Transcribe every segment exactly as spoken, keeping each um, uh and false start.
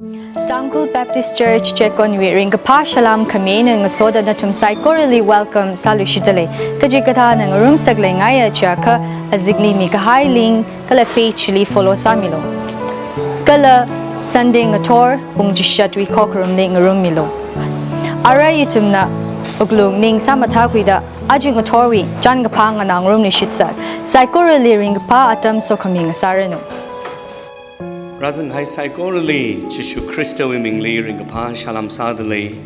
Tangkhul Baptist Church Chekonwui ringkaphā salām khami eina ngasoda nathum saikorali welcome sāluishitdalei. Kachikathāna ngarumsakleingaiya chiakha azingli mikahai link kala page li follow sāmilu. Kala Sunday ngathor pung chishatwui khokharumli ngarummilu. Ara ithumna wuklung ning sāmathākhuida aja ngathorwui chānkaphā nganā ngarumluishitsa. Saikorali ringkaphā atam sokhami ngasāranu. Rāzanghai saikorali Jishu Khristawui mingli ringkaphā salām sādalei.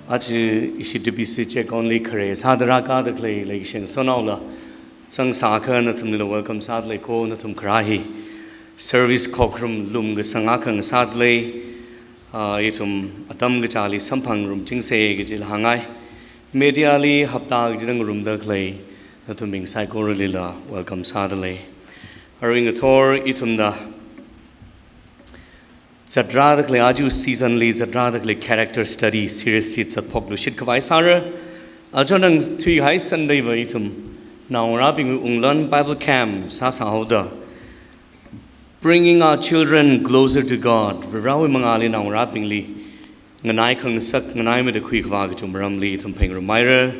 Aja ishi D B C Chekonli khare sāda rākāda khalei leikashi ngasotnaola zangsākha nathumlila welcome sādalei ko nathum kharā hi service khokharum lumkasang akha ngasādalei. Ah, ithum atam kachāli samphangrumchingsa kajila hāngngai. Media li hapta kachida ngarumda khalei nathumbing saikoralila welcome sādalei. Arui ngathor ithumna zatrāda khalei aja season li zatrāda khalei character study series chi zatphokluishit khavai sāra. Achon nang thuihai Sunday va ithum naongarābingwui wunglān Bible camp sāsāhaoda, Bringing Our Children Closer to God, Varewui mangāli naongarābingli nganai khangasak, nganaimeida khuikhavā kachi maramli ithum phengrumhaira.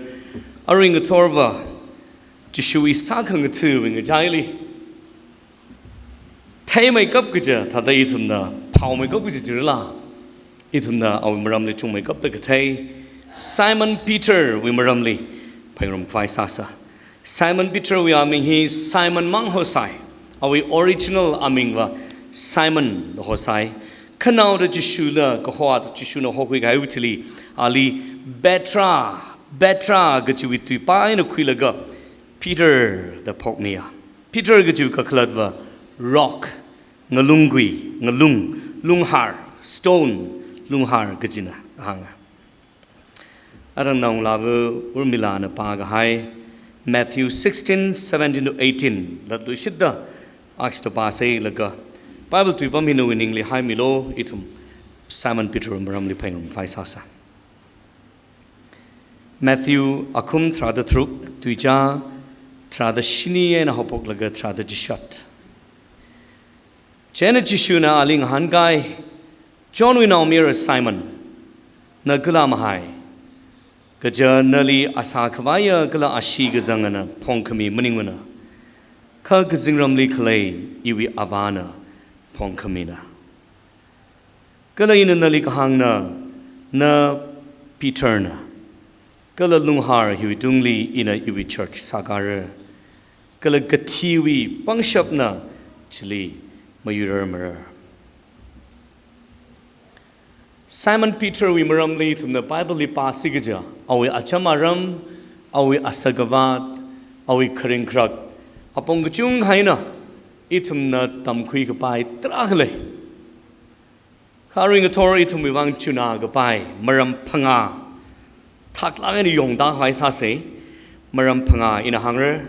Arui ngathor va Jishuwui sākhangatha̱wui ngachaili theimeikap kaja, thāda ithumna phaomeikap kaja chirila, ithumna awui maramli chungmeikapta kathei Simon Peter wui maramli phengrum khavai sāsa. Simon Peter wui aming hi Simon mang hosai. Awui original aming va Simon da hosai. Khanaoda Jishula kaho, Jishuna hokhui kahaiwui thili ali Petra, Petra kachiwui tuipa eina khuilaga Peter da phokmiya. Peter kachiwui kakhalat va rock, ngalunggui, ngalung, lunghar, stone, lunghar kachina hānga. Arang naongalāva Urmilana pākahai Matthew sixteen, seventeen to eighteen latluishitda, akha chithā pāseilaga Bible tuipam hi nawui ningli haimilu, ithum Simon Peter wui maramli phengrum khavai sāsa. Matthew akhum tharāda tharuk, tuizā tharāda shini eina haophoklaga tharāda chishat. Chieina Jishuna ali ngahānkai, Johnwui naomira Simon, na kala mahai, kaja nali asā khavaiya kala ashee kazangana phongkhami maningmana, kha kazingramli khalei iwui Avāna phongkhamina. Kala ina nali kahāngna, na Peterna, kala lunghar hiwui tungli ina iwui church sākāra, kala kathiwui pangshapna chili mayuirarmara. Simon Peter wui maramli ithumna Bible li pāsi kaja, awui acham aram, awui asā kavāt, awui kharing kharak, apong kachungkha eina ithumna tamkhui kapai tarākha lei. Kha arui ngathor ithumwui vang chunā kapai maram phangā, thaklāk eina yongda khavai sāsei. Maram phangā ina hāngra,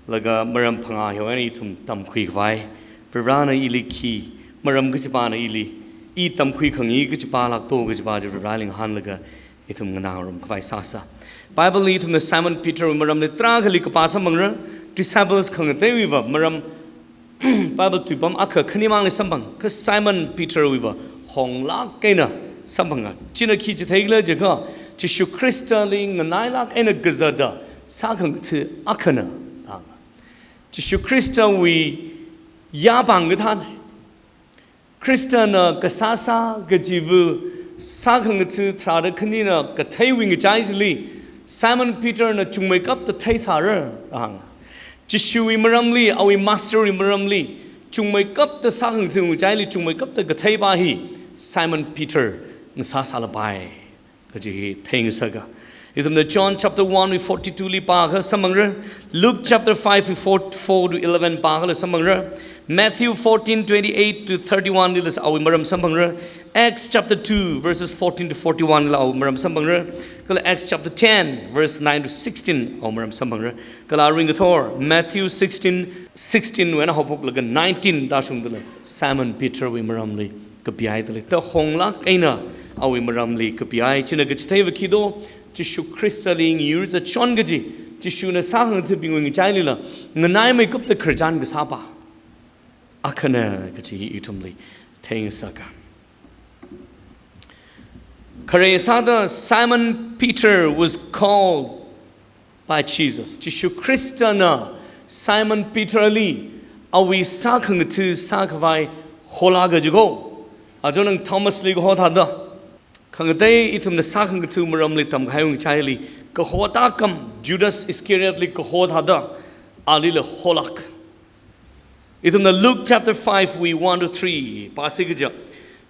laga maram phangā hiwui eina ithum tamkhui khavai, Varena ili khi maram kachipāna ili, i tamkhui khangai kachipā lākto kajipa chi Vareli ngahānlaga ithum nganārum khavai sāsa. Bible li ithumna Simon Peter wui maramli tarākhali kapā samphangra, disciples khangateiwui va maram Bible tuipam akha khanimangli samphang, kha Simon Peter wui va honglāk eina samphanga. China khi chitheikhala jiakha, Jishu Khristali nganailāk eina kazata sākhangatha akhana. Jishu Khristawui yāpāng kathāna. Khristana kasāsā kajiva sākhangatha tharāda khanina katheiwui ngachai chili, Simon Peterna chungmeikapta theisāra, hāng. Jishuwui maramli, awui masterwui maramli, chungmeikapta sākhangatha ngachaili chungmeikapta katheipa hi Simon Peter ngasāsālapai kaji hi theingasaka. Ithumna John chapter one wui forty-two li pākha samphangra, Luke chapter five wui four, four to eleven pākhala samphangra, Matthew fourteen twenty-eight to thirty-one lila awui maram samphangra, Acts chapter two verses fourteen to forty-one lila awui maram samphangra, kala Acts chapter ten verse nine to sixteen awui maram samphangra, kala arui ngathor Matthew sixteen sixteen wui eina haophoklaga nineteen tāshungdala Simon Peter wui maramli kapihaidalei. Ta honglāk eina awui maramli kapiai. China kachitheiva khi do, Jishu Khristali ngayur zachon kaji, Jishuna sākhangathabingwui ngachailila nganaimeikapta khararchan kasāpa akhana kaji hi ithumli theingasaka. Khare sāda Simon Peter was called by Jesus. Jishu Khristana Simon Peter li awui sākhangatha sākhavai holāka jiko. Achonang Thomas li kaho thāda, khangatei ithumna sākhangatha maramli tamkahai wungchaili kaho tākam, Judas Iscariot li kaho thāda, alila holāk. Ithumna Luke chapter five wui one to three pāsi kaja,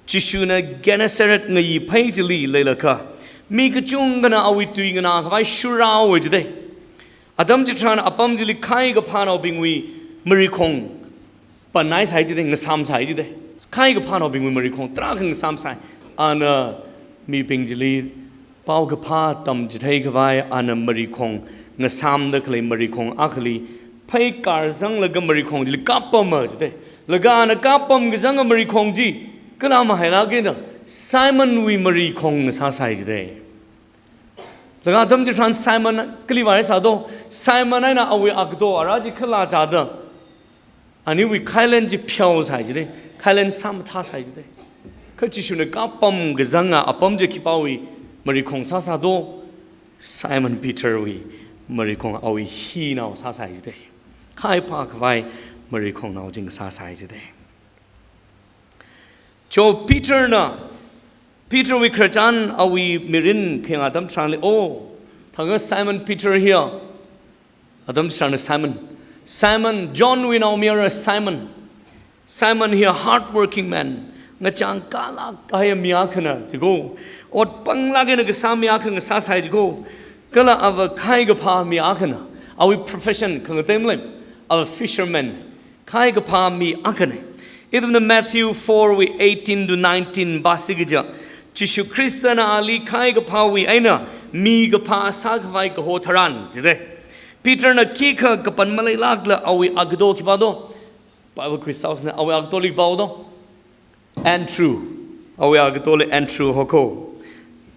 Jishuna Gennesaret ngayi phei chili leilakha, mi kachungkhana awui tui nganākhavai shurāhaowa jide. Atam chitharan apam chili khai kaphānaobingwui marikhong pannai sai jide, ngasām sai jide. Khai kaphānaobingwui marikhong tarākha ngasām sai. Ana mibing chili paokaphā tamchitheikhavai ana marikhong ngasāmda khalei marikhong akhali phei kārzanglaga marikhong chili kāppama jide. Laga ana kāppam kazanga marikhong chi kala mahailāk eina Simon wui marikhong ngasāsai jide. Laga atam chitharan Simon kali vārai sādo, Simon eina awui agato ara chi khala chāda, aniwui khailen chi pheosai jide, khailen sāmathāsai jide. Kha Jishuna kāppam kazanga apam chi khipāwui marikhong sāsādo, Simon Peter wui marikhong, awui hinao sāsai jide. Khai phākhavai marikhongnao chi ngasāsai jide. Cho Peter na, Peter wui khararchan awui mirin khayang atam tharanli, oh, thākha Simon Peter hiya. Atam tharan Simon. Simon, John wui naomayara Simon. Simon hiya hard working man. Ngachang kalāk kahaiya mi akhana jiko. Ot panglāk eina kasā mi akha ngasāsai jiko. Kala ava khai kaphā mi akhana. Awui profession khangatei malei. Ava fisherman. Khai kaphā mi akhana. Ithumna Matthew four wui eighteen to nineteen pāsi kaja, Jishu Khristana ali khai kaphāwui eina mi kaphā sākhavai kaho tharan jide. Peter na khikha kapan maleilākla awui agato khipā do. Bible quiz house na awui agatoli pao do. Andrew, awui agatoli Andrew hoko.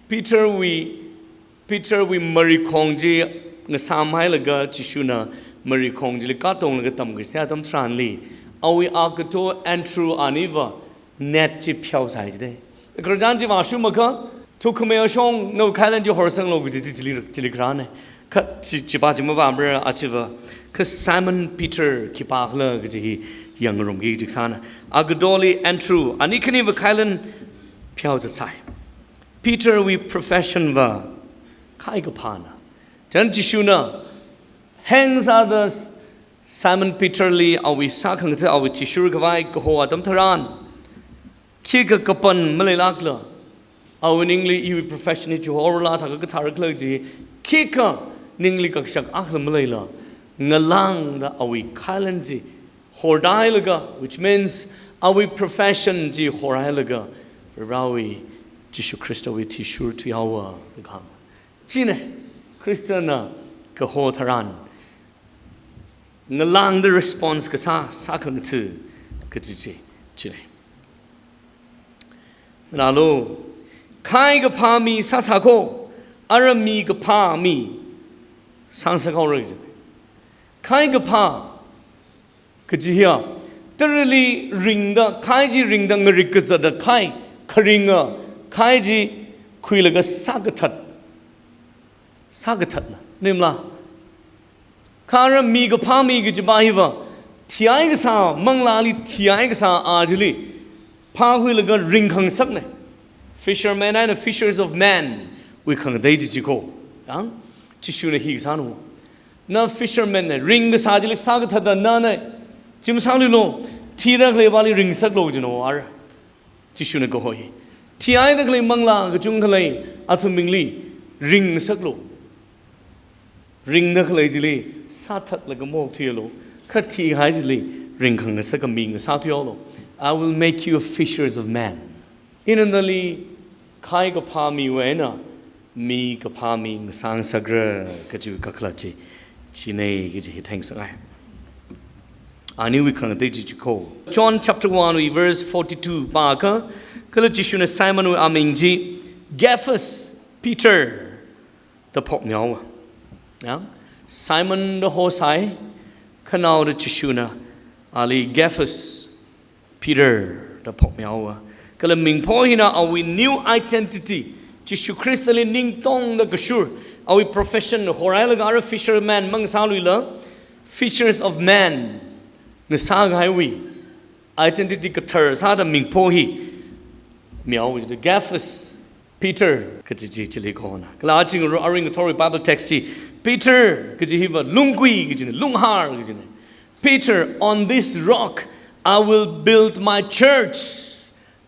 Peter wui, Peter wui marikhong chi ngasāmhailaga Jishuna marikhong chili kātonglaga tamkasā atam tharanli, awui agato Andrew aniva net chi pheosai jide. Khararchan chi vāshungakha, thukhame ashong nawui khailen chi horsanglu kaji chi chili, chili kharāne. Kha chi, chi pā chi mavāmara achiva. Kha Simon Peter khipākhala kaji hi yangngarumki jiksāna. Agatoli Andrew, ani khaniva khailen pheozatsai. Peter wui profession va khai kaphāna. Chieina Jishuna heng sāda Simon Peter li awui sākhangatha awui thishurkhavai kaho atam tharan, khikha kapan maleilākla, awui ningli iwui profession hi chihorla thākha kathārakhala chi, khikha ningli kakashak akhala maleila, ngalāngda awui khailen chi horhailaga, which means awui profession chi horhailaga, Varewui Jishu Khristawui thishur thuihaowa da kahāng. Chine, Khristana kaho tharan ngalāngda response kasā, sākhangatha kaji chi, chine. Nalo, khai kaphā mi sāsākho, ara mi kaphā mi sāngasakhaora kaji. Khai kaphā kaji hiya, tarali ringda, khai chi ringda ngarik kazata khai, kharinga khai chi khuilaga sākathat, sākathatna, maningmala? Kha ara mi kaphā mi kajipa hiva, thihai kasā, manglāli thihai kasā a chili phākhuilaga ringkhangasakne. Fishermen eina fishers of men wui khangatei chi jiko. Yang, Jishuna hi kasāna. Na fishermen ne, ring kasā chili sākathatda nane. Chi masāluilo, thida khaleipali ringngasaklu jino ara. Jishuna kaho hi. Thihaida khalei manglā kachungkha lei, athumbingli ringngasaklu. Ringda khalei chili sāthatlaga maokthuilu. Kha thihai chili ringkhangasaka mi ngasāthuilu. I will make you fishers of men. Ina nali khai kaphā miwui eina mi kaphā mi ngasāngasakra kaji kakhalat chi, chine kaji hi theingasakngai. Aniwui khangatei chi jiko. John chapter one wui verse forty-two pākha, kala Jishuna Simonwui aming chi Cephas, Peter da phokmihaowa. Ya? Simon da hosai, khanaoda Jishuna ali Cephas, Peter da phokmihaowa. Kala mingpho hina awui new identity, Jishu Khristali ningtongda kashur, awui profession horhailaga ara fisherman mangasāluila, fishers of men ngasākahaiwui identity kathar sāda mingpho hi mihaowa jida. Cephas, Peter kaji chi chili kona. Kala ching ru-, aring kathorwui Bible text chi, Peter kaji hiva lunggui kajina, lunghar kajina. "Peter, on this rock I will build my church."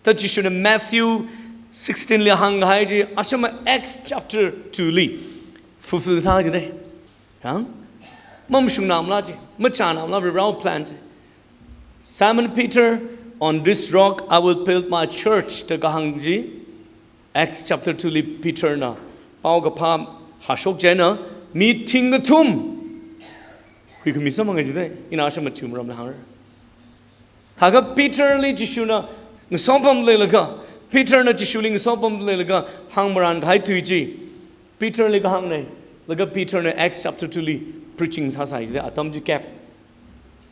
Da Jishuna Matthew sixteen li hānghai chi, ashama Acts chapter two li fulfill sā jida. Yang? Mamashungnamala chi, machānamala Varewui plan chi. "Simon Peter, on this rock I will build my church," da kahāng chi. Acts chapter two li Peter na paokaphā hāshok chieina, mi thingkathum huikhami samphanga jida, ina ashama Tioram la hāngra. Thākha Peter li Jishuna ngasopam leilaga, Peter na Jishuli ngasopam leilaga hāngmarānkahai tui chi, Peter li kahāngna, laga Peter na Acts chapter two li preaching sāsai jida, atam chi kap.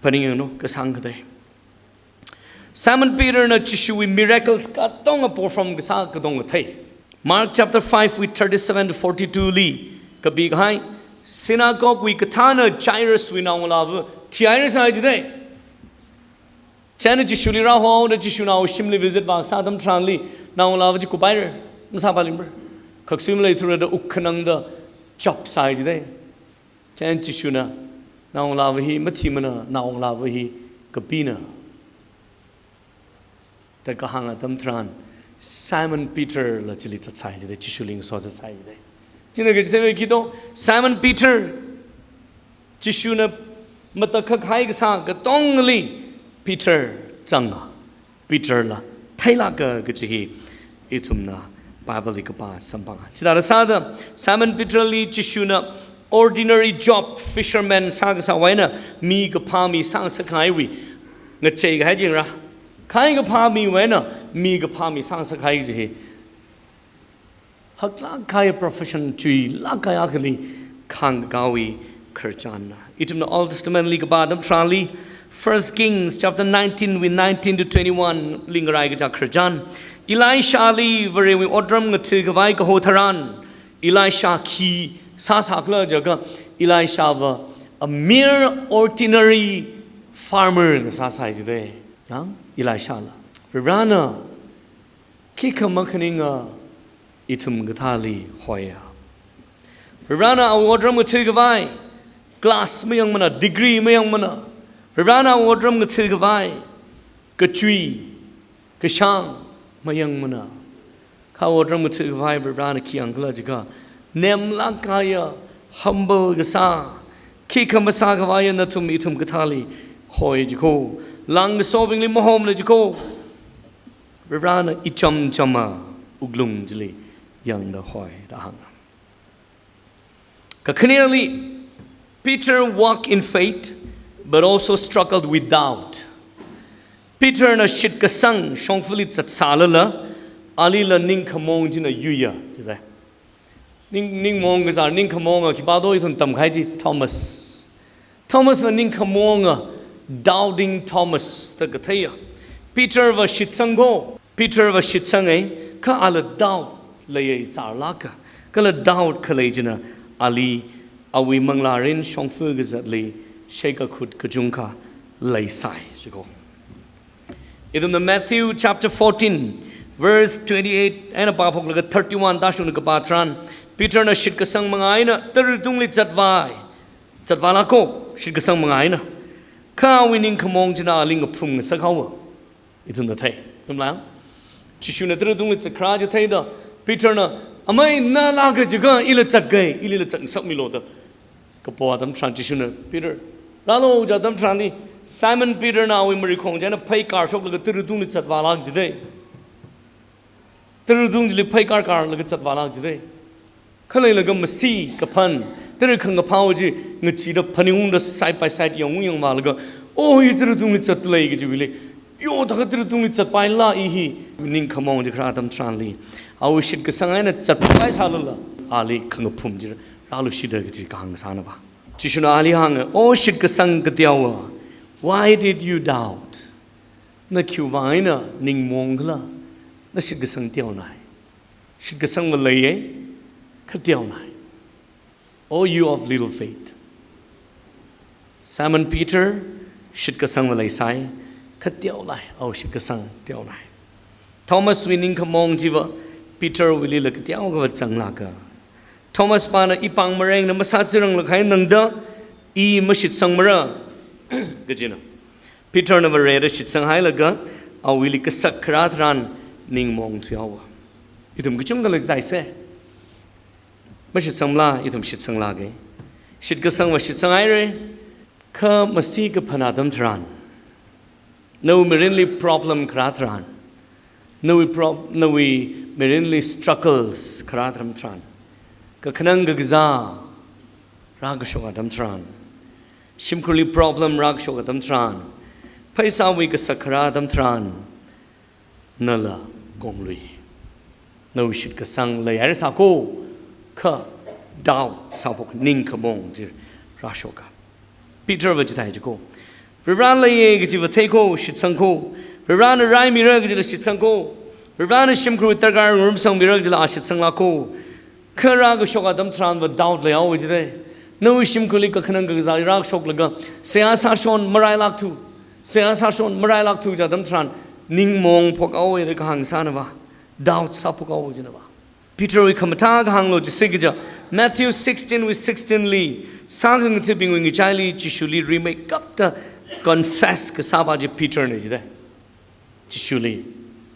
Phaningyanglu, kasāng kathei. Simon Peter na Jishuwui miracles katonga perform kasā katonga thei. Mark chapter five wui thirty-seven to forty-two li kapikahai, synagogue wui kathāna Jairus wui naongalāva thihairasai jida. Chieina Jishuli rāhaoda Jishuna awui shimli visit vākasā atam tharanli naongalāva chi kuphaira, masāphalimara. Khaksui maleithura da wuk khanangda chapsai jida. Chieina Jishuna naongalāva hi mathimana, naongalāva hi kapina da kahāng atam tharan, Simon Peter la chili zatsai jida, Jishuli ngasozatsai jida. China kachithei khi to, Simon Peter, Jishuna matakhak haikasā katongali Peter zanga, Peter la theilāka kaji hi ithumna Bible li kapā samphanga. Chithāda sāda Simon Peter li Jishuna ordinary job, fisherman sākasāwui eina mi kaphā mi sāngasakkahaiwui ngacheikahai jingra. Khai kaphā miwui eina mi kaphā mi sāngasakkahai kaji hi haklāk kahai profession, chuilāk kahai akhali khāngkāwui khararchanna. Ithumna Old Testament li kapā atam tharanli, First Kings chapter nineteen wui nineteen to twenty-one li ngarai kaja khararchan. Elisha li Varewui otram ngathakhavai kaho tharan, Elisha khi sāsākhala jiakha, Elisha va a mere ordinary farmer na sāsai jida. Yang, Elisha la Varena khikha makhaninga ithum kathāli hoiya. Varena awui otram ngathakhavai, class mayangmana, degree mayangmana. Varena awui otram ngathakhavai, kachui, kashāng mayangmana. Kha otram ngathakhavai Varena khi hāngkhala jiakha, nemlāk kahaiya, humble kasā, khikha masākhavaiya nathum ithum kathāli hoi jikho. Lāng ngasobingli mahomla jikho. Varena icham chama wuklung chili yangda hoi da hānga. Kakhaneli, Peter walked in faith, but also struggled with doubt. Peter na shitkasang shongfali zatsālala, alila ningkhamaong china yuiya, jida. Ning, ningmaong kazār, ningkhamaonga khipā to ithum tamkahai chi Thomas. Thomas va ningkhamaonga, doubting Thomas da katheiya. Peter va shitsang ko, Peter va shitsangai, kha ala doubt leiya zārlāka. Kala doubt khalei china ali awui manglārin shongfa kazatli sheikakhut kachungkha leisai jiko. Ithumna Matthew chapter fourteen, verse twenty-eight eina pāphoklaga thirty-one tāshungda kapā tharan, Peter na shitkasang manga eina tara tungli zatvai. Zatvālāko, shitkasang manga eina. Kha awui ningkhamaong china ali ngaphum ngasakhaowa. Ithumna thei. Ithumla, Jishuna tara tungli zatkharā chi theida, Peter na, "Amei, nala kajika ila zatkai, ilila zatngasakmilu," da kapo atam tharan Jishuna, "Peter, rālu," kaja atam tharanli, Simon Peter na awui marikhong china pheikar shoklaga tara tungli zatvālāk jidei. Tara tung chili pheikar karlaga zatvālāk jidei. Khaleilaga masi kaphan, tara khangaphao chi ngachida phaningungda side by side yangung yangvālaga, "Oh, hi tara tungli zatlei," kajiwuili, "Yo, thākha tara tungli zatpaila i hi," ningkhamaong chi kharā atam tharanli, awui shitkasang eina zatpai sālala, ali khangaphum chi rāluishita kaji kahāng sāna va. Jishuna ali hānga, "Oh, shitkasang kateowa, why did you doubt? Na khiwuivang eina ningmaong khala, na shitkasang teonai?" Shitkasangva leiya, kha teonai. O you of little faith. Simon Peter, shitkasangva leisai, kha teonai. O shitkasang teonai. Thomas wui ningkhamong chiva Peter wuilila kateokha va zanglāka. Thomas pana, "I pāng marengna masāzirang lakhai nangda, i mashitsangmara," kajina. Peter na Varena shitsanghailaga, awuili kasak kharā tharan ningmong thuihaowa. Ithum kachungkhala chithāsa. Mashitsangmala, ithum shitsanglāka. Shitkasangva shitsanghaira, kha masi kaphana atam tharan, nawui mirinli problem kharā tharan, nawui prob-, nawui mirinli struggles kharā atam tharan, kakhanang kakazā rākashok atam tharan, shimkhurli problem rākashok atam tharan, pheisāwui kasak kharā atam tharan, nala konglui, nawui shitkasang leihaira sāko, kha doubt sāphok, ningkhamong chi rāshoka. Peter va chithāi chiko. Varivara leiya kajiva theiko, shitsangko. Varivarana raimira kajila shitsangko. Varivarana shimkhurwui darkar ngarumsangmira kajila a shitsanglāko. Kha rākashok atam tharanva doubt leihaowa jida. Nawui shimkhurli kakhanang kakazā rākashoklaga, seihā sāshon marailākthu, seihā sāshon marailākthu kaja atam tharan, ningmong phokhaowa da kahāng sānava, doubt sāphokhaowa jinava. Peter wui khamathā kahānglo chisi kaja, Matthew sixteen wui sixteen li, sākhangatha̱bingwui ngachaili Jishuli rimeikapta confess kasāpa chi Peter na jida. Jishuli.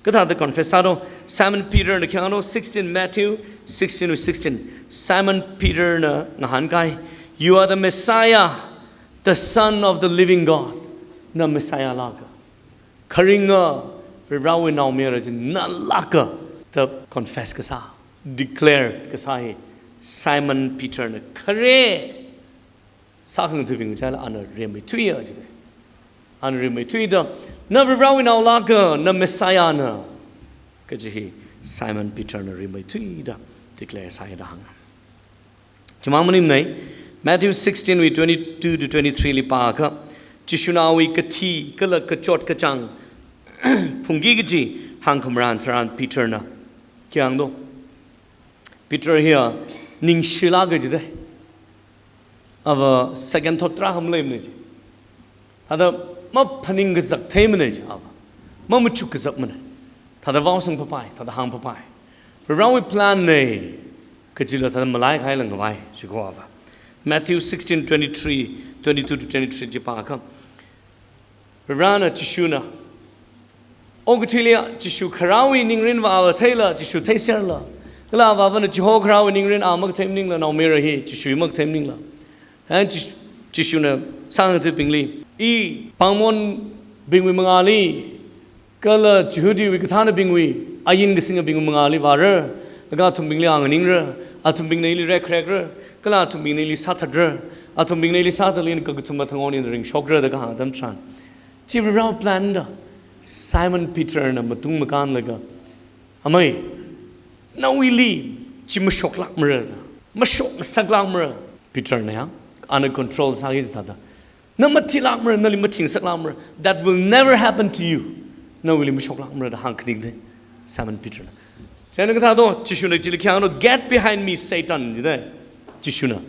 Kathāda confess sādo, Simon Peter na khi hāngdo, sixteen, Matthew sixteen wui sixteen. Simon Peter na ngahānkai, "You are the Messiah, the Son of the living God." Na Messiah lāka. Kharinga Varivarawui naomayara chi na lāka da confess kasā, declare kasā hi Simon Peter na khare sākhangatha̱bing chila ana rimeithuiya jida. Ana rimeithuida, "Na Varivarawui nao lāka, na Messiah na," kaji hi Simon Peter na rimeithuida declare sāya da hānga. Chimang maningmana, Matthew sixteen wui twenty-two to twenty-three li pākha, Jishuna awui kathi kala kachot kachāng phungki kaji hāngkhamaran tharan Peter na khi hāngdo. Peter hiya ningshilāka jida. Ava second thought tarākha maleimana ji. Thāda maphaning kazak theimana ji ava. Mamachuk kazakmana. Thāda vaosang papai, thāda hāng papai. Varivarawui plan na kajila thāda malaikhai lang vai, jiko ava. Matthew sixteen twenty-three, twenty-two to twenty-three chi pākha, Varivarana, Jishuna, okathuili Jishu kharāwui ningrinva ava theila, Jishu theiserla. Kala avāvana chiho kharāwui ningrin a makathei maningla, naomayara hi Jishu hi makathei maningla. And Jish-, Jishuna sākhangatha̱bingli, "I pāngmonbingwui mangāli, kala Jihudiwui kathānabingwui ain kasingabingwui mangāli vāra, laga athumbingli a nganingra, athumbingna ili rekrekra, kala athumbingna ili sāthatra, athumbingna ili sāthatli kakathuma thangoni ringshokra," da kahāng atam tharan, chi Varivarawui plan da. Simon Peter na matung makānlaga, "Amei, nawuili chi mashoklākmara da. Mashokngasaklākmara." Peter na ya, ana control sāki jida da. "Na mathilākmara, nali mathingasaklākmara. That will never happen to you. Nawuili mashoklākmara," da hāngkhaningda Simon Peter na. Chieina kathādo, Jishuna chili khi hāngdo, "Get behind me, Satan," jida. Jishuna,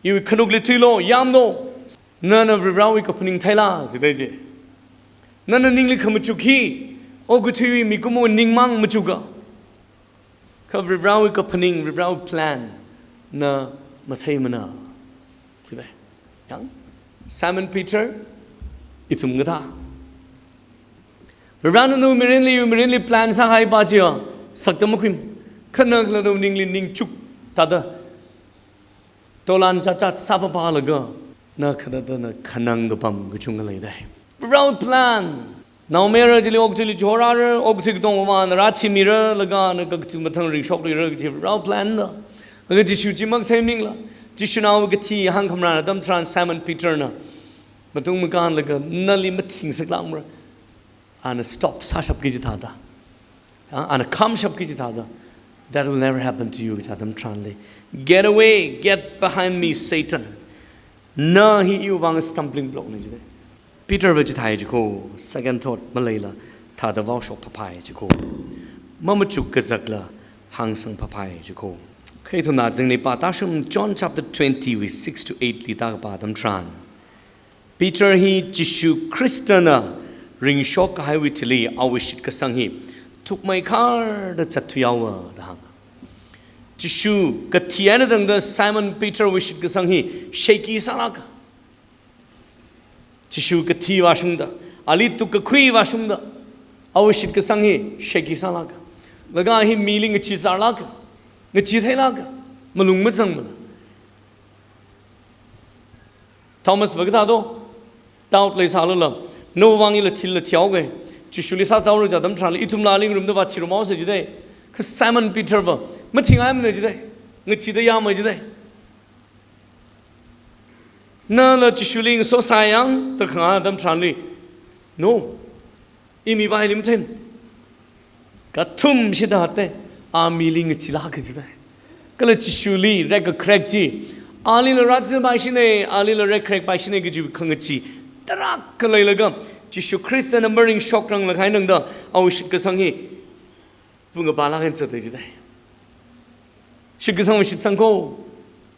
"Iwui khanukli thuilo, yamlo. Nana Varivarawui kaphaning theila," jida ji. "Nana ningli khamachuk hi okathuiwui mikumowui ningmang machuka. Kha Varivarawui kaphaning, Varivarawui plan na matheimana." Jida. Yang? Simon Peter, ithum kathā. Varivarana nawui mirinli, iwui mirinli plan sākahaipa chiya sakta makhuim. Kha na kala nawui ningli ningchuk thāda, tolan chachat sāpapalaga, na khanada na khanang kapam kachungkha leida. Varivarawui plan. Naomayara chili okathuili chihorāra, okathui katonga vāvana rāthimira, laga ana kakathuma thang ringshokluira kaji Varivarawui plan da. Laga Jishu chi makathei maningla, Jishuna awui kathi hāngkhamaran atam tharan Simon Peter na matung makānlaga, "Nali mathingasaklākmara." Ana stop sāshapki jida da. Ah, ana khamshapki jida da. "That will never happen to you," kaja atam tharanli, "Get away, get behind me, Satan. Na hi iwui vang stumbling block na," jida. Peter va chithāi jiko, second thought maleila, thāda vaoshok papai jiko. Mamachuk kazakla, hāngsang phaphai jiko. Kha ithumna azingli pātāshung John chapter twenty wui six to eight li tākapā atam tharan, Peter hi Jishu Khristana ringshok kahaiwui thili awui shitkasang hi thukmeikharda zatthuihaowa da hānga. Jishu kathi eina tangda Simon Peterwui shitkasang hi shaky sālāka. Jishu kathi vāshungda, ali tukkakhui vāshungda, awui shitkasang hi shaky sālāka. Laga hi mili ngachee zārlāka, ngachee theilāka, malung mazangmana. Thomas va kathā do, doubt leisālala, nawui vang ila thila thihaoga, Jishuli sāthaora kaji atam tharanli, ithumla ali ngarumda vāthirumhaosa jidalei. Kha Simon Peter va mathingaimana jidalei, ngacheeda yāmei jidalei. Nala Jishuli ngasosai yang da khangahān atam tharanli, no, i mipā hili matheimana. Kathumshida hata, a mili ngacheelāka jidalei. Kala Jishuli rekkharek chi, alila rāzangpaishina, alila rekkharekpaishina kaji khangachee tarākha leilaga, Jishu Khristana maringshokranglakha eina tangda awui shitkasang hi pungapalāk eina zatta jidalei. Shitkasang mashitsang ko,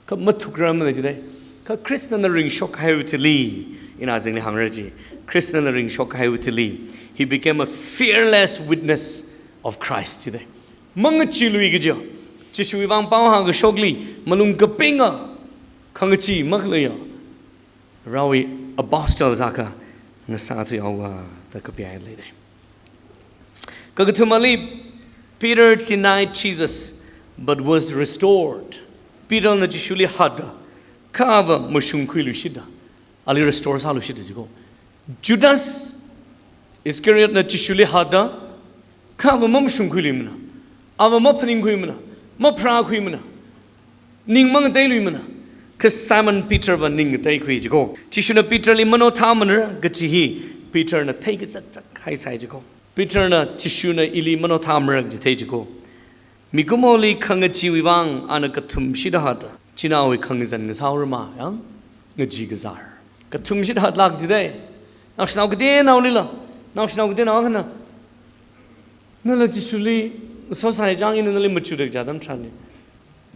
kha mathukrarmana jidalei. Kha Khristana ringshok kahaiwui thili, ina azingli hāngra chi, Khristana ringshok kahaiwui thili, he became a fearless witness of Christ jidalei. Mangacheelui kajiya, Jishuwui vang pao hāngkashokli malung kapinga, khangachee makhaleiya, Varewui apostle sākha ngasāthuihaowa da kapihaida leidalei. Kakathumali, Peter denied Jesus but was restored. Peterna Jishuli hātda, kha ava mashungkhuiluishitda, ali restore sāluishitda jiko. Judas Iscariotna Jishuli hātda, kha ava mamashungkhuiluimana, ava maphaningkhuimana, mapharākhuimana, ning mangateiluimana. Kha Simon Peter va ning ngateikhui jiko. Jishuna Peterli manothāmara kaji hi Peterna theikazat zatkahai sai jiko. Peterna Jishuna ili manothāmara kaji thei jiko. Mikumoli khangacheewui vang ana kathumshida hātda, china awui khangazan ngasārama yang, ngachee kazār. Kathumshida hātlāk jidalei. Naoshinao kateonaolila, naoshinao kateonao akhana, nala Jishuli ngasosai chang ina nali machut kaji atam tharanli,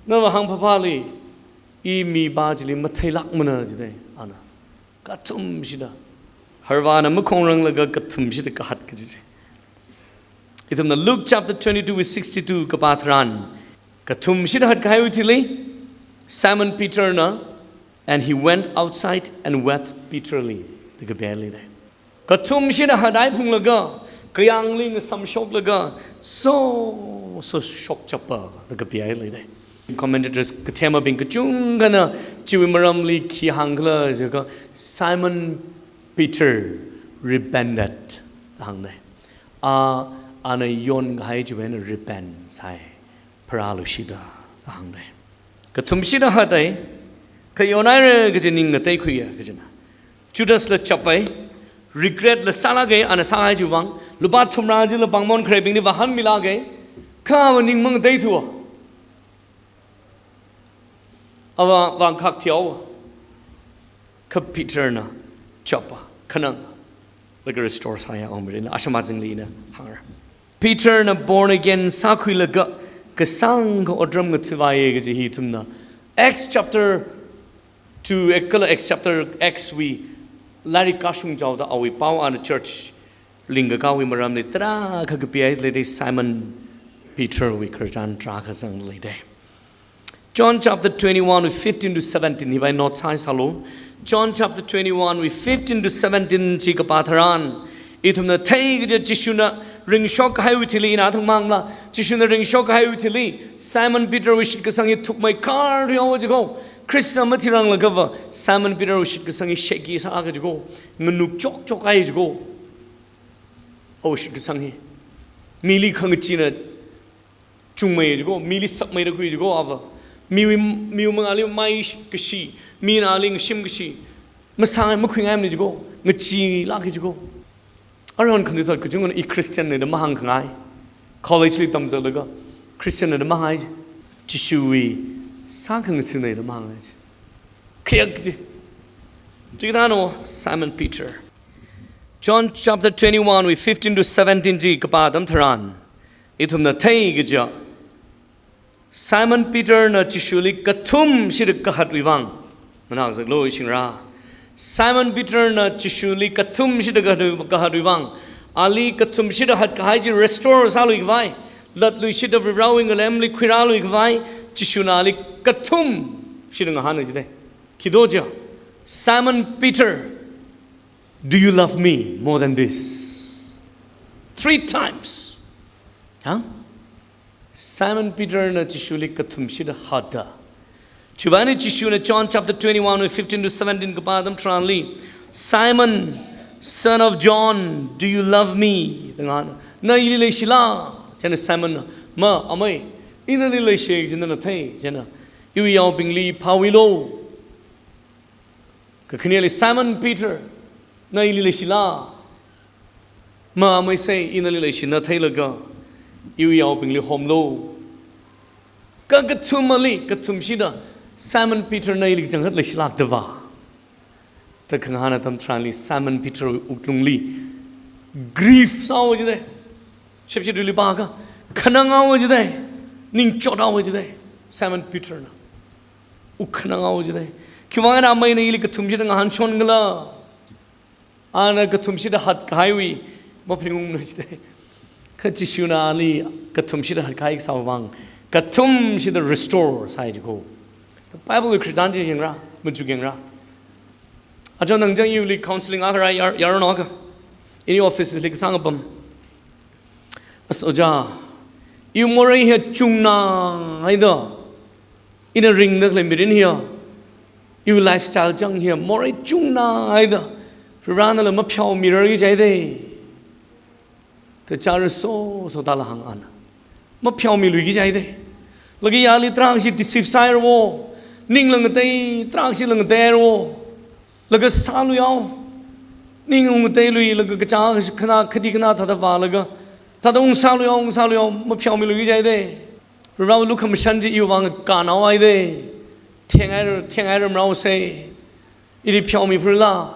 nava hāngphaphāli, i mipā chili matheilākmana jidalei, ana. Kathumshida. Harvāna makhongranglaga kathumshida kahāt kaji chi. Ithumna Luke chapter twenty-two verse sixty-two kapā tharan, kathumshida hātkahaiwui thili, Simon Peterna, and he went outside and wept bitterly da kapihaida leidalei. Kathumshida hāthaiphunglaga, kayāngli ngasamshoklaga, so, so shokchapa da kapihaida leidalei. Commentators kathemabing kachungkhana chiwui maramli khi hāngkhala jiakha, Simon Peter repented da hāngdalei. A, ana yonkahai chiwui eina repent sai, pharāluishitda da hāngdalei. Kathumshida hātai, kha yonhaira kaji ning ngateikhuiya kajina. Judasla chapai, regretla sālāka, ana sāhai chiwui vang, lupā thumrā chila pāngmon khareibingli vāhānmilāka, kha ava ning mangateithuwa. Ava vāngkhak thihaowa. Kha Peterna chapa, khanang, laga restore sāya ong mirin, asham azingli ina hāngra. Peterna born again sākhuilaga, kasāngkha otram ngathāvāya kaji hi ithumna Acts chapter two, ek kala Acts chapter X wui lairik kashung chaoda awui pao ana church lingkakāwui maramli tarākha kapihaida leidalei, Simon Peterwui khararchan tarākha zangda leidalei. John chapter twenty-one wui fifteen to seventeen, hiwui note sāsālu. John chapter twenty-one wui fifteen to seventeen chi kapā tharan, ithumna theikaja Jishuna ringshok kahaiwui thili, ina thangmangla, Jishuna ringshok kahaiwui thili, Simon Peterwui shitkasang hi thukmeikhar thuihaowa jiko. Khrista mathiranglagava, Simon Peterwui shitkasang hi shaky sākha jiko. Nganuk chokchokhai jiko. Awui shitkasang hi mili khangacheena chungmei jiko, mili sakmeida khui jiko ava. Miwui, miwui mangāli mai kashi, mina ali ngashim kashi, masāngai makhuingaimana jiko, ngacheelāka jiko. Aruihon khangathot kachungkhana i Christian na da mahāngkhangai. College li tamzatlaga Christian na da mahāngai. Jishuwui sākhangatha̱na da mahāngai. Khayak chi. Chikathāno Simon Peter. John chapter twenty-one wui fifteen to seventeen chi kapā atam tharan, ithumna theikaja Simon Peter na Jishuli kathumshida kahatwui vang. Nganākazaklu ishingra. Simon Peter na Jishuli kathumshida kahatwui, kahatwui vang. Ali kathumshida hatkahai chi restore sāluikhavai, latluishida Varewui ngalemli khuirāluikhavai, Jishuna ali kathumshida ngahāna jidalei. Khi do jiakha, "Simon Peter, do you love me more than this?" Three times. Huh? Simon Peter na Jishuli kathumshida hata. Chiwui vang eina Jishuna John chapter twenty-one, verse fifteen to seventeen kapā atam tharanli, "Simon, son of John, do you love me?" da ngahāna. "Na ili leishila?" Chieina Simon na, "Ma, amei, ina nali leishi kaji nana thei. Chieina iwui yaobingli phāwuilu." Kakhaneli, "Simon Peter, na ili leishila?" "Ma, amei sei, ina nali leishi na theilaga iwui yaobingli homlu." Kakathumali, kathumshida, "Simon Peter, na ili kachangkhat leishilākda va?" da khangahān atam tharanli Simon Peter wuklungli grief sāhaowa jidalei. Shepshi tuili pākha, khananghaowa jidalei. Ningchothaowa jidalei. Simon Peter na wuk khananghaowa jidalei. Khiwui vang eina amei na ili kathumshida ngahānshon khala? Ana kathumshida hatkahaiwui maphaningungmana jidalei. Kha Jishuna ali kathumshida hatkahai kasāwui vang, kathumshida restore sāi jiko. Bible wui Christian chi yangra, machuk yangra. Achon nang chang iwuili counseling akha rāi, yar, yaron akha. Ini office li kasāng apam. "As ojā, iwui morei hi chungnahaida ina ringda khalei mirin hiya, iwui lifestyle chang hiya morei chungnahaida Varena la mapheomirar kaji jidalei," da chara soso tāla hānga ana. "Mapheomiluiki kaji jidalei. Laga yali tarākhashi deceive sāhaira wo. Ningla ngatei, tarākhashi la ngateihaira wo. Laga sāluihao. Ning ungateiluilaga kachā khanā, khadi khanā thāda vālaga, thāda ungsāluihao, ungsāluihao, mapheomiluiki kaji jidalei. Varewui lukhamashan chi iwui vang kānhaowa jidalei. Thenghaira, thenghaira marao sei. Ili pheomiphurla?"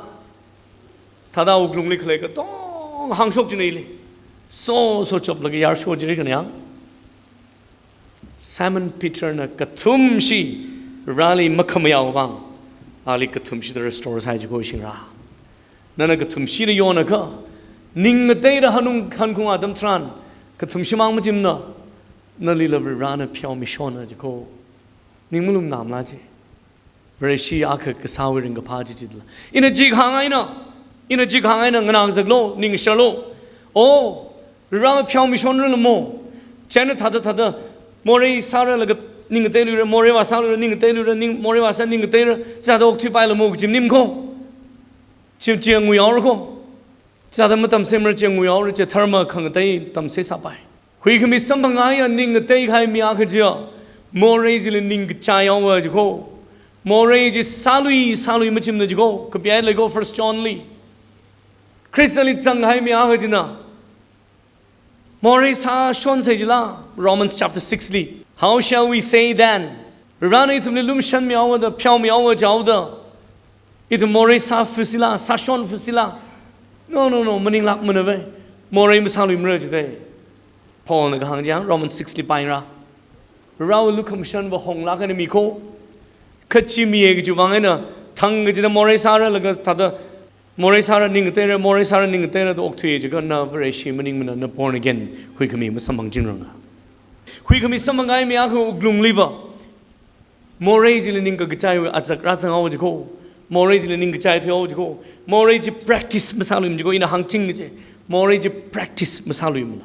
thāda wuklungli khalei katonga hāngshok jina ili. Soso choplaga yarshok jira khanayang. Simon Peter na kathumshi Vareli makhamayāwui vang, ali kathumshida restore sāi jiko ishingra. Nana kathumshida yonakha, ning ngateida hanung hankhung atam tharan, kathumshimang machimana, nalila Varena pheomishonna jiko. Ning malumnamla chi. Vareshi akha kasāwui ringkaphā chi chila. Ina chi kahāng eina, ina chi kahāng eina nganākazaklu, ningshālu. O, Vare pheomishonrala mo. Chieina thāda thāda morei sāra laga ning ngateiluira, morei vāsāluira ning ngateiluira, ning morei vāsā ning ngateira, chithāda okthuipaila mo kaji maning ko. Chi, chi nguihaora ko. Chithāda matamsemara, chi nguihaora, chi dharma khangatei tamsei sāpai. Huikhami samphangkahaiya ning ngateikahai mi akha chiya, morei chili ningkachaihaowa jiko. Morei chi sālui, sālui machimana jiko. Kapihailei ko First John li. Khristali zangkahai mi akha china morei sāshonsei jila, Romans chapter six li. How shall we say then? Varena ithumli lumashanmihaowa da, pheomihaowa jihaoda, ithum morei sāfusila, sāshonfusila? No, no, no, maninglākmana ve. Morei masāluimara jidalei. Paulna kahāng chang, Romans six li pāyangra. Varewui lukhamashan vāhonglāk eina mi ko. Kha chi miya kajiwui vang eina, thang kachida morei sāra laga thāda, morei sāra ning ngateira, morei sāra ning ngateira da okthui jiakha na Vareshi maningmana, na born again huikhami masamphangchingranga. Huikhami samphangkahai mi akha wuklungliva morei chili ningkakachaiwui azak rāzanghaowa jiko. Morei chili ningkachaithuihaowa jiko. Morei chi practice masāluimana jiko, ina hāngching kaji. Morei chi practice masāluimana.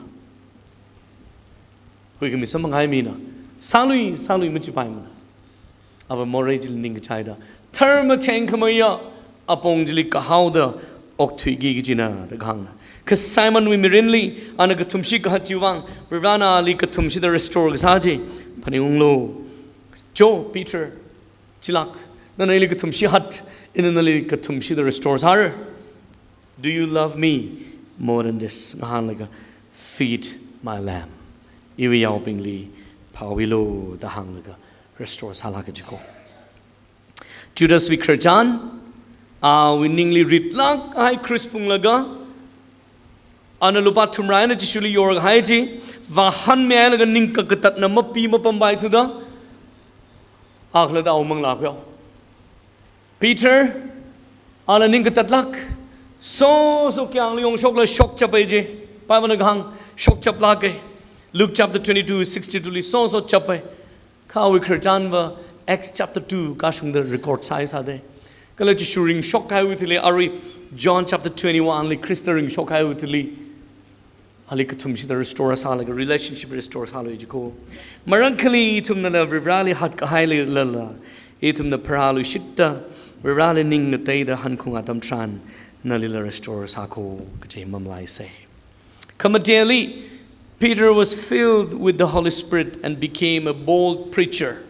Huikhami samphangkahai mina sālui, sālui machipaimana. Ava morei chili ningkachaida, dharma thengkhamayā apong chili kahaoda okthuiki kajina da kahāngna. Kha Simonwui mirinli, ana kathumshi kahat chiwui vang, Varena ali kathumshida restore kasā chi phaningunglu. Jo, Peter, chilāk, nana ili kathumshi hat, ina nali kathumshida restore sāra. Do you love me more than this? Ngahānlaga, "Feed my lamb." Iwui yaobingli phāwuilu da hānglaga restore sālāka jiko. Judaswui khararchan, awui ningli ritlāk kahai kris phunglaga, ana lupā thumrā eina Jishuli yorkahai chi, vāhānmihailaga ning kakatatna mapi mapampai thuda, akhalatta awui manglā khuihaowa. Peter, ala ning katatlāk, soso kayāngli yongshokla shokchapai ji. Bible na kahāng shokchaplāka. Luke chapter twenty-two, sixty-two li soso chapai. Kha awui khararchanva Acts chapter two kashungda record sāhaisāda. Kala Jishu ringshok kahaiwui thili, arui John chapter twenty-one li Khrista ringshok kahaiwui thili, ali kathumshida restore sālaga relationship restore sālui jiko. Marākhali ithumnala Varivarāli hatkahai leilala, ithumna pharāluishitta Varivarāli ning ngateida hankhung atam tharan nalila restore sāko kaji mamalaisa. Khamateli, Peter was filled with the Holy Spirit and became a bold preacher.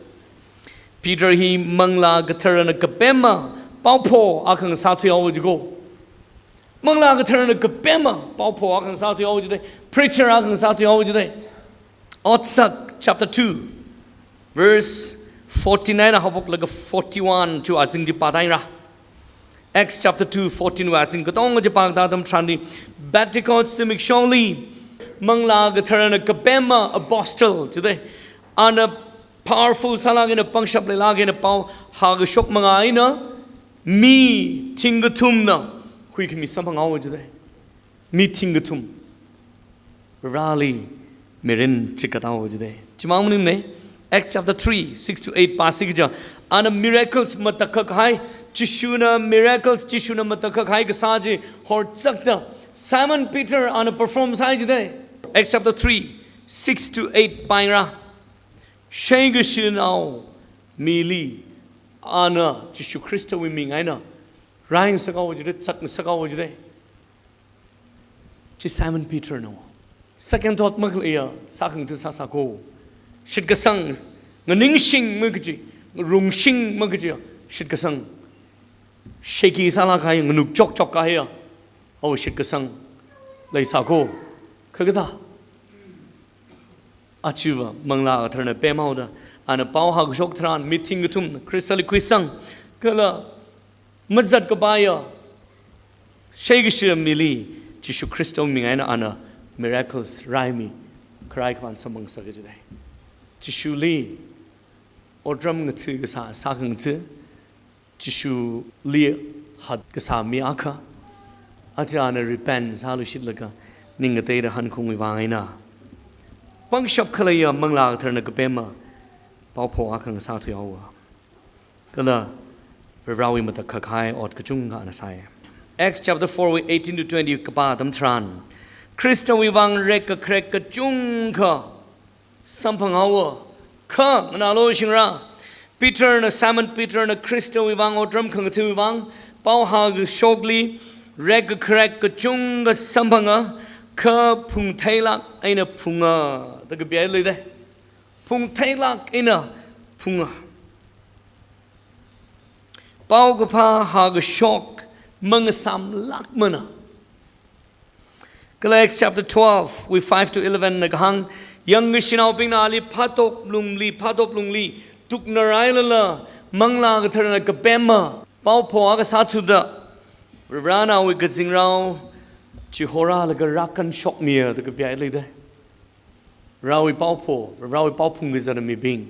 Peter hi Manglā Katharana kapema paopho akha ngasāthuihaowa jiko. Manglā Katharana kapema paopho akha ngasāthuihaowa jida. Preacher akha ngasāthuihaowa jida. Otsak chapter two, verse forty-nine haophoklaga forty-one chi azing chi pāda haira. Acts chapter two, fourteen wui azing katonga chi pāda atam tharanli, Pentecost zimiksholi Manglā Katharana kapema apostle jida. Ana powerful sālāk eina, pangshap leilāk eina, pao hākashok manga eina mi thingkathumna huikhami samphanghaowa jida. Mi thingkathum Vareli mirin chikathaowa jida. Chimang maningmana, Acts chapter three, six to eight pāsi kaja, ana miracles matakhak kahai, Jishuna miracles, Jishuna matakhak kahai kasā chi horzakta Simon Peter ana perform sāi jida. Acts chapter three, six to eight pāyingra. Sheikashinao mili ana Jishu Khristawui ming eina raingasakhaowa jida, zatngasakhaowa jida. Chi Simon Peter na. Second thought makhaleiya sākhangatha sāsāko. Shitkasang, nganingshing makaji, ngarungshing makaji, shitkasang. Shaky sālāk kahai, nganuk chokchok kahaiya awui shitkasang leisāko. Kha kathā? Achiva Manglā Katharana pemhaoda, ana pao hākashok tharan mi thingkathum Khristali khuisang, kala mazat kapaiya sheikashi mili Jishu Khristawui ming eina ana miracles raimi, kharai khavān samphangngasaka jida. Jishuli otram ngatha kasā, sākhangatha, Jishuli hat kasā mi akha, aja ana repent sāluishitlaga ning ngateida hankhungwui vang eina pangshap khaleiya Manglā Katharana kapema paopho akha ngasāthuihaowa. Kala Varewui matakhak kahai ot kachungkha ana sāi. Acts chapter four wui eighteen to twenty kapā atam tharan, Khristawui vang rekkakharek kachungkha samphanghaowa. Kha nganālu shingra, Peterna, Simon Peterna Khristawui vang otram khangatha vang pao hākashokli rekkakharek kachungkha samphanga, kha phungtheilāk eina phunga da kapihai leida. Phungtheilāk eina phunga. Paokaphā hākashok mangasāmlākmana. Kala Acts chapter twelve wui five to eleven na kahāng, yangkashinaobingna ali phatop lungli, phatop lungli tuknarailala Manglā Katharana kapema paopho akha sāthuda, Varivarāna awui kazingrao chihorālaga rākanshokmiya da kapihai leida. Varewui paopho, Varewui pao phungkazata mibing,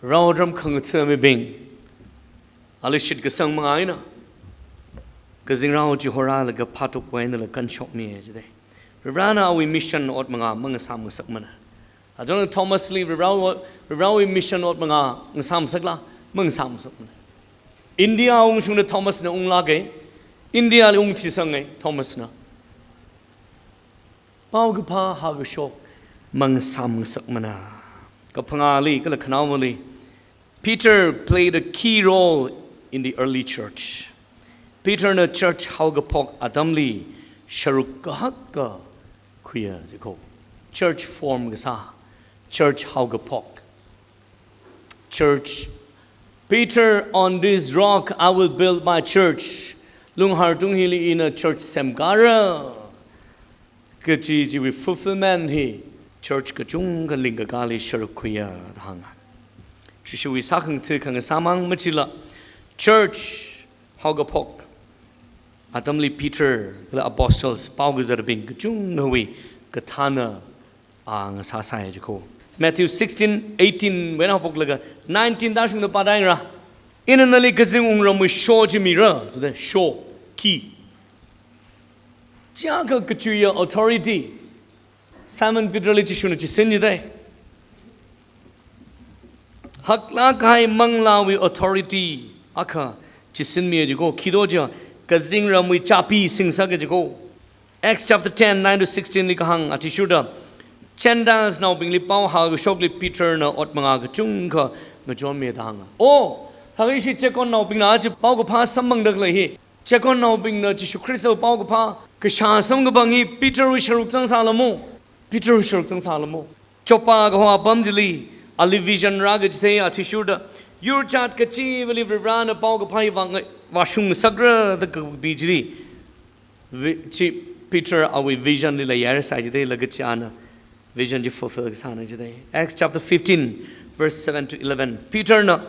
Varewui otram khangatha mibing, ali shitkasang manga eina kazingrao chihorālaga phatopwui einala kanshokmi jida. Varena awui mission ot manga mangasāmngasakmana. Ajong Thomasli Varewui, Varewui mission ot manga ngasāmngasakla, mangasāmngasakmana. India ungshungda Thomasna unglāka, Indiali ungthisanga Thomasna. Paokaphā hākashok mangasāmngasakmana. Kaphangāli, kala khanaowali, Peter played a key role in the early church. Peterna church haokaphok atamli sharuk kahaka khuiya jiko. Church form kasā, church haokaphok. Church, Peter, on this rock I will build my church. Lunghar tung hili ina church semkara kaji chiwui fulfillment hi church kachungkha lingkakāli sharuk khuiya da hānga. Jishuwui sākhangatha khangasāmang machila, church haokaphok atamli Peter kala apostles, paokazatabing kachungkhawui kathāna a ngasāsai jiko. Matthew sixteen eighteen wui eina haophoklaga nineteen tāshungda pāda yāngra. Ina nali kazing wungramwui sho chi mira, jida sho, key. Chiakha kachuiya authority Simon Peter li Jishuna chisin jidai. Haklāk kahai manglāwui authority akha chisinmi jiko, khi do jiakha kazingramwui chabi singsak jiko. Acts chapter ten, nine to sixteen li kahāng athishurda, Gentiles naobingli pao hākashokli Peter na ot mangā kachungkha ngachonmi da hānga. Oh, thākha ishi Chekon naobingna aja paokaphā samphangda khalei hi, Chekon naobingna Jishu Khristawui paokaphā kashā samkapam hi Peterwui sharuk zangsālamo. Peterwui sharuk zangsālamo. Joppa kaho apam chili, ali vision rākachithei athishurda, yurchat kachivali Varivarana paokaphā hi vāng-, vāshungsakra da kapi chili, vi-, chi Peter awui vision li leiyarsai jidai, laga chi ana vision chi fulfill kasāna jidai. Acts chapter fifteen, verse seven to eleven. Peter na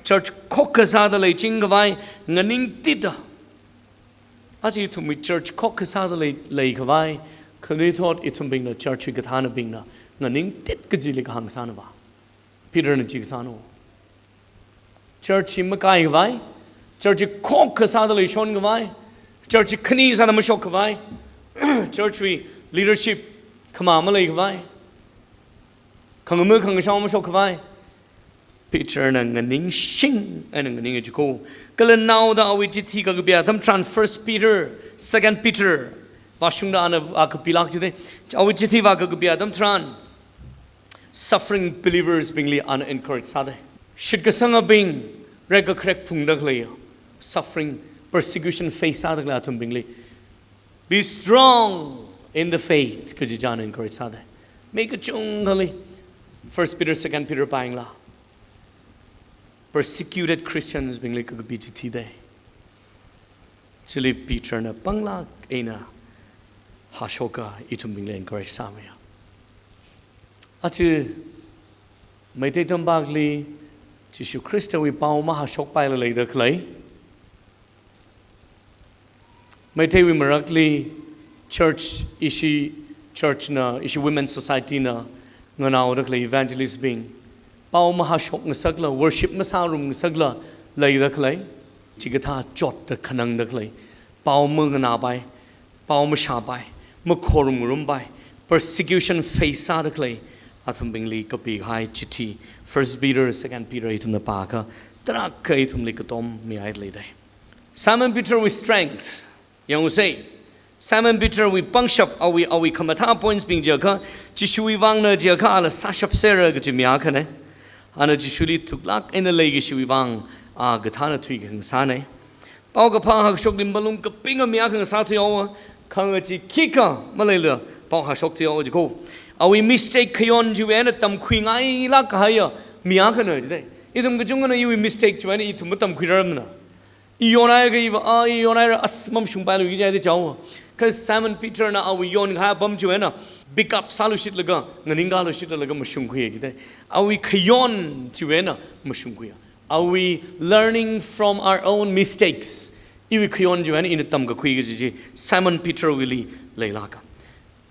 church khokkha sāda leiching khavai nganingtida. Aja ithumwui church khokkha sāda lei, lei khavai, khanuithot ithumbingna church wui kathānabingna nganingtit kajili kahāng sāna va. Peter na chi kasāna. Church hi makai khavai, church hi khokkha sāda leishon khavai, church hi khani sāda mashok khavai, church wui leadership khamā malei khavai, khangama khangashao mashok khavai, Peter na nganingshing eina nganinga jiko. Kala naoda awui chithi kakapi atam tharan, First Peter, Second Peter, vāshungda ana vākapilāk jidai. Awui chithi vākakapi atam tharan, suffering believers bingli ana encourage sādai. Shitkasangabing, rekkakharek phungda khalei, suffering, persecution face sāda khalei athumbingli, "Be strong in the faith," kaji china encourage sādai. Mi kachungkhali First Peter, Second Peter pāyangla, persecuted Christians bingli kakapi chithi dai. Chili Peter na panglāk eina hāshoka ithumbingli encourage sāmiya. Aja Meitei tampakli Jishu Khristawui pao mahāshokpaila leida khalei, Meiteiwui marakli church, ishi church na, ishi women society na nganaoda khalei evangelist bing, pao mahāshok ngasakla, worship masārum ngasakla leida khalei, chikathā chotda khanangda khalei, pao manganāpai, pao mashāpai, makhorum ngarumpai, persecution face sāda khalei athumbingli kapikahai chithi, First Peter, Second Peter ithumna pākha, tarākha ithumli katom mihai leidai. Simon Peter wui strength, yangusei. Simon Peter wui pangshap, awui, awui khamathā points bing jiakha, Jishuwui vangna jiakha ala sāshapsera kaji mi akhana. Ana Jishuli thuklāk eina leikashiwui vang, a kathāna thuikhangasāna. Paokaphā hākashokli malung kapinga mi akha ngasāthuihaowa, khangachee khikha maleila pao hāshokthuihaowa jiko. Awui mistake khayon chiwui eina tamkhuingailāk kahaiya mi akhana jidai. Ithum kachungkhana iwui mistake chiwui eina ithum matamkhuirarmana. I yonhaiakha iva, a, i yonhaira, as, mamashungpailui kaji eina jihaowa. Kha Simon Peter na awui yonkahai apam chiwui eina pick up sāluishitlaga, nganingkāluishitlaga mashungkhuiya jidai. Awui khayon chiwui eina mashungkhuiya. Are we learning from our own mistakes? Iwui khayon chiwui eina ina tamkakhui kaji chi Simon Peter wuili leilāka.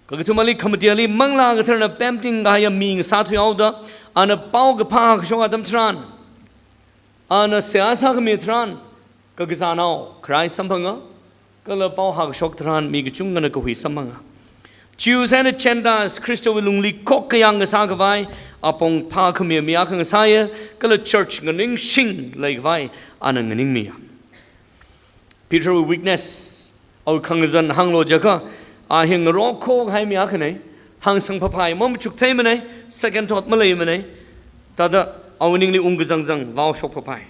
Kakathumali khamatiali Manglā Katharana pemting kahaiya mi ngasāthuihaoda, ana paokaphā hākashok atam tharan, ana seihā sākhami tharan, kakazānao kharai samphanga, kala pao hākashok tharan mi kachungkhana kahui samphanga. Jews eina Gentiles Khristawui lungli khokkha yang ngasākhavai, apong phākhami mi akha ngasāya, kala church nganingshing leikhavai ana nganingmiya. Peterwui weakness, awui khangazan hānglu jiakha, a hi ngarokho kahai mi akhana, hāngsang phaphai, mamachuktheimanei, second thought maleimana, thāda awui ningli ungkazangzang vaoshok phaphai.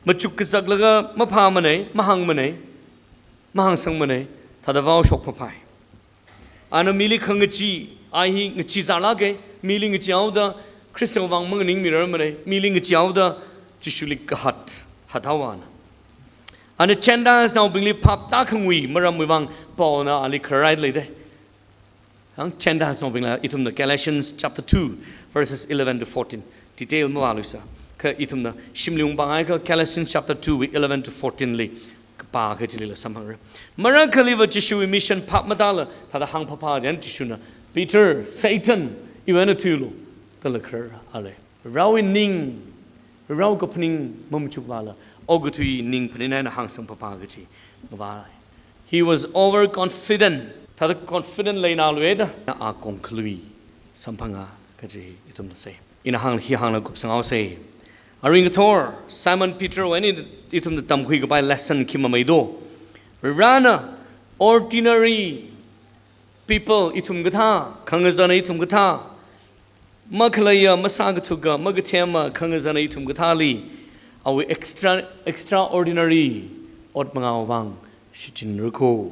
Machuk kazaklaga maphāmanei, mahāngmanei, mahāngsangmanei, thāda vaoshok phaphai. Ana mili khangachee, a hi ngacheezālāka, mili ngacheehaoda Khristawui vang manganingmirarmanei, mili ngacheehaoda Jishuli kahat, hathaowa ana. Ana Gentiles naobingli phap tākhangui maramwui vang paona ali kharai leidai. Ang Gentiles naobingla ithumna Galatians chapter two, verses eleven to fourteen. Detail mavāluisa. Kha ithumna shimli ungpāngaiakha Galatians chapter two wui eleven to fourteen li kapā kachilila samphangre. Marakhaliva Jishuwui mission phap matāla, thāda hāngphaphā jan Jishuna, Peter, Satan, Iwui eina thuilu, kala kharar ale. Rao ning, rao kaphaning mamachuklala, okathui ning phaning eina hāngsangpapa kachi. Ngavai. He was overconfident. Thāda confident leinaluida, a kongkhalui samphanga kachi ithumna sai. Ina hāng, hi hāngla kupsanghaosei. Arui ngathor, Simon Peter wui eina ithumna tamkhui kapai lesson khi mamei do. Varena ordinary people ithum kathā, khangazana ithum kathā, makhaleiya, masākathuka, makathema, khangazana ithum kathāli, awui extra, extraordinary ot mangāwui vang shichinra kho,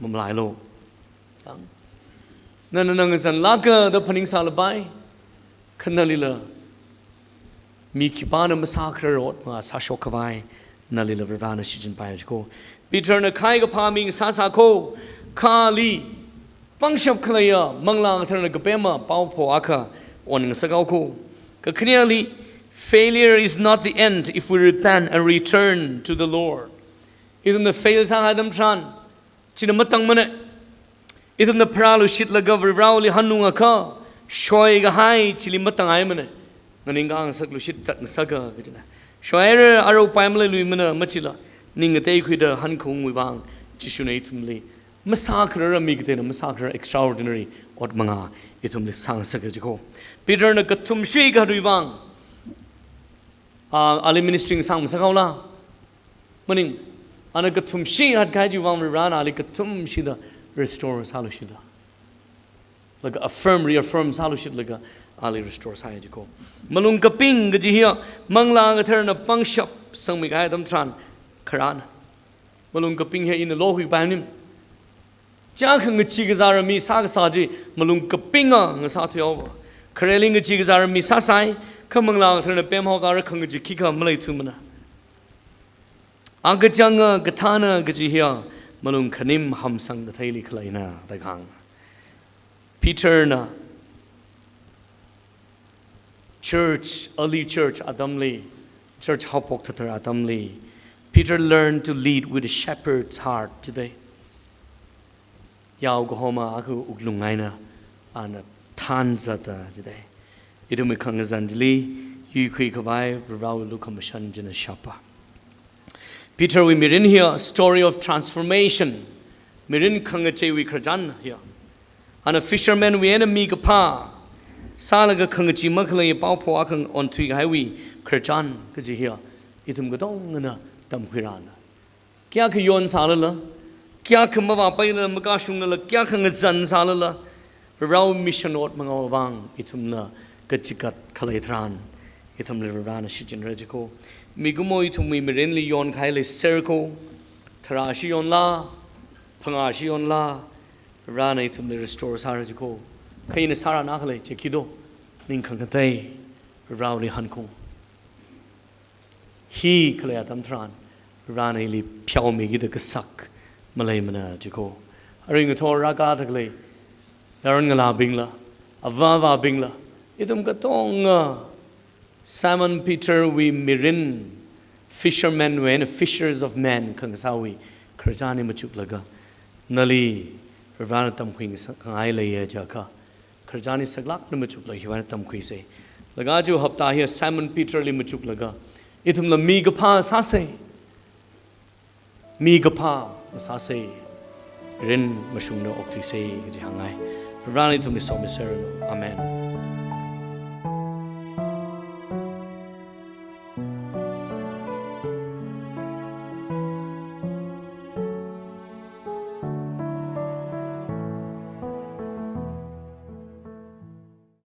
mamalailo. Tang. Nana ngazanlāka da phaningsālapai, kha nalila mi khipāna masākharar ot mangā sāshok khavai, nalila Varena shichinpai jiko. Peterna khai kaphā mi ngasāsā kho, kha ali pangshap khaleiya, Manglā Katharana kapema paophok akha onngasak haokho. Kakhaneli, failure is not the end if we repent and return to the Lord. Ithumna fail sāhai atam tharan, china matangmana. Ithumna pharālushitlaga Vareli hanungakha, shoikahai chili matanghaimana. Nganingkā ngasaklushit zatngasaka kachina. Shoihaira, arao pai maleiluimana, machila ning ngateikhuida hankhaungwui vang Jishuna ithumli masākharara, mi kateina masākharar extraordinary ot mangā ithumli sāngasaka jiko. Peterna kathumshi kahatwui vang, a, ali ministry ngasāngasak haola. Maning, ana kathumshi hatkahai chiwui vang Varena ali kathumshida restore sālushitla, laga affirm, reaffirm sālushitlaga ali restore sāya jiko. Malung kaping kaji hiya, Manglā Katharana pangshap sangmikahai atam tharan kharana. Malung kaping hiya ina lohui painim. Chiyākha ngachee kazāra mi sākasā chi malung kapinga ngasāthuihaowa. Khareli ngachee kazāra mi sāsai, kha Manglā Katharana pemhaokha khangachee khikha maleithumana. Akachanga kathāna kaji hiya malung khanim hamsang katheili khaleina da kahāng. Peterna church, early church atamli, church haophok thathar atamli, Peter learned to lead with a shepherd's heart today. Yao kahoma akha wuklung eina ana thanzata jidai. Ithumwui khangazan chili yuikhui khavai Varewui lukhamashan china shapa. Peterwui mirin hiya story of transformation. Mirin khangacheiwui khararchan hiya. Ana fisherman wui eina mi kaphā sālaga khangachee makhalei paophok akha onthuikahaiwui khararchan kaji hiya ithum katongana tamkhuirana. Kayākha yonsālala, kayākha mavāpailala, makashunglala, kayākha ngazansālala, Varewui mission ot mangāwui vang ithumna kachikat khalei tharan, ithumli Varena shichinra jiko. Mikumo ithumwui mirinli yonkahai leiser kho, tharāshi yonla, phangāshi yonla, Varena ithumli restore sāra jiko. Kha ina sārana khalei chi khi do, ning khangatei, Vareli hankhaung. Hi khalei atam tharan, Varena ili pheomikida kasak maleimana jiko. Arui ngathor rākada khalei yaron ngalābingla, avā avābingla, ithum katonga Simon Peterwui mirin, fisherman wui eina fishers of men khangasāwui khararchan hi machuklaga, nali Varena tamkhuingasakngai leiya jiakha, khararchan hi saklākna machukla hiwui eina tamkhuisei. Laga aja hapta hiya Simon Peterli machuklaga, ithumla mi kaphā sāsei. Mi kaphā sāsei. Mirin mashungda okthuisei kaji hāngngai. Varena ithumli somiserranu. Amen.